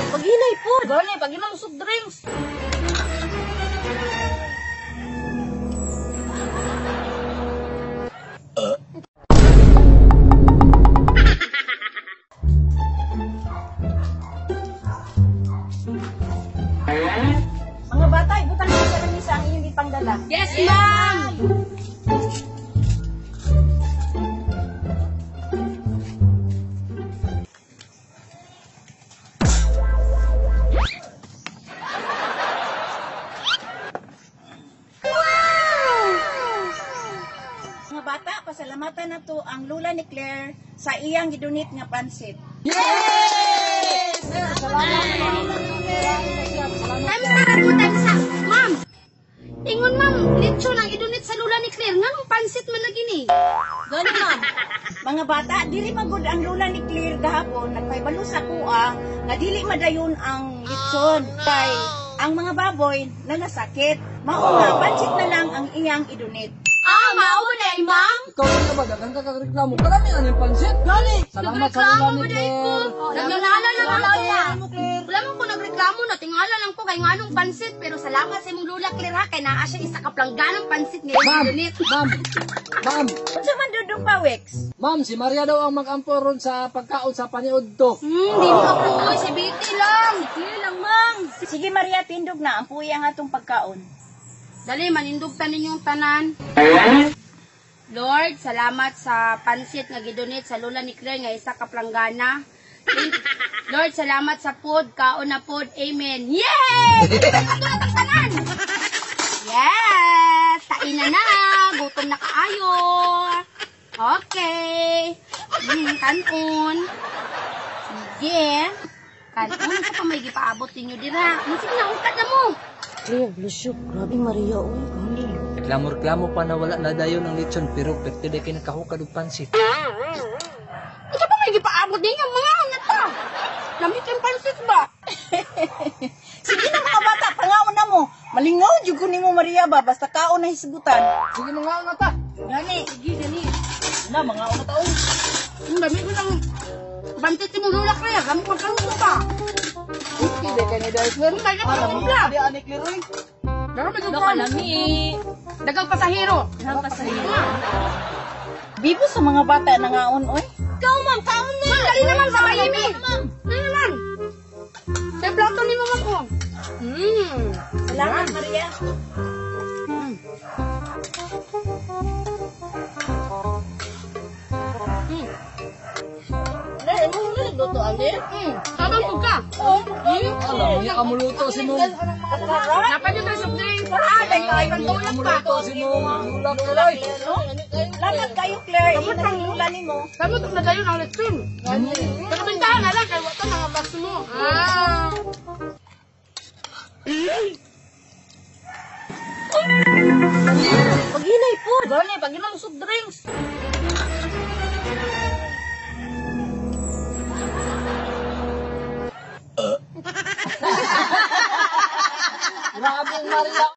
Paghinay po. Gani, paghinay soft drinks. Mga bata, ibutang niyo sa lamisa ang inyong ipangdala. Yes, ma'am! Mga bata, pasalamatan na to ang lula ni Claire sa iyang gidunit nga pansit. Times na po, times na. Ma'am! Ingon ma'am, lechon ang idunit sa lula ni Claire. Nganong pansit man lagi ni? Gani, ma'am. Mga bata, dili magud ang lula ni Claire gahapon nagpahibalo sa kuha nga dili madayon ang litson kay ang mga baboy na nasakit. Mao nga pansit na lang ang iyang idunit. Ah, mauna eh, ma'am. Ikaw na ba? Dagan ka kagreklamo. Karami ang iyong pansit. Gani! Salamat sa Nagreklamo lula mo ni dahil ko. Claire. Nagingala lang ako. Wala man ko nagreklamo na tingala lang ko kay nganong pansit pero salamat sa imong lula Claire ha kay naa siya isa ka plangganang pansit nga Ma'am! idunit. Ma'am! Ma'am! Unsa man dudong pawex? Ma'am, si Maria daw ang mag-ampo ron sa pagkaon sa paniud to. Di mo ako si Betty lang. Si Claire lang, ma'am. Sige Maria, tindog na ang puya nga atong pagkaon. Dali, manindog ta ninyong tanan. Lord, salamat sa pansit nga gidonate sa lola ni Claire nga isa ka planggana. Lord, salamat sa food, kaon na food. Amen. Yay! Tulad ang tanan! Yes! Tain na na! Gutom na kaayo! Okay. Kanon. Sige. Kanon sa pa may gipaabot ninyo dira. Sige na, ungkad na mo. Claire, lusyo. Grabe Maria, uy. Gani. Reklamo-reklamo pa na wala na dayon ang lechon pero perte day kay nakahukad og pansit. Ito pa may gipaabot ninyo, mga na ta. Lamit yung pansit ba? Sige na mga bata, pangaon na mo. Malingaw jud ko nimo Maria ba basta kaon na hisgutan. Sige mga na ta. Gani, Sige, gani. na mga una taon. Ang dami ko ng pansit mo lula kaya. Kami pagkaluto ba? Okay, day kay ni Claire. Kung kaya pa kumpla. Di ani Claire oy. Daro may kalami. Dagang pasahero. Dagang pasahero. Bibo sa mga bata na ngaon oy. Ikaw, ma'am, kaon na. Ma'am, dali naman sa mayimi. Dali naman. Sa plato ni mama ko. Salamat Maria. Claire, mo na nagluto, ani? Sabang po ka. Alam niya kamuluto si mo. Dapat yung soft drink. Ah, dahil kayo pantulog pa. Kamuluto si mo. Lula Claire. oy. Salamat kayo Claire. Ina si lula nimo. Kamu itong nagayon ang lechon. Pero bintahan na lang, kaya wala mga box mo. Ah. Paghinay po. Gani, pag ginang soft drinks. Grabe ang Maria.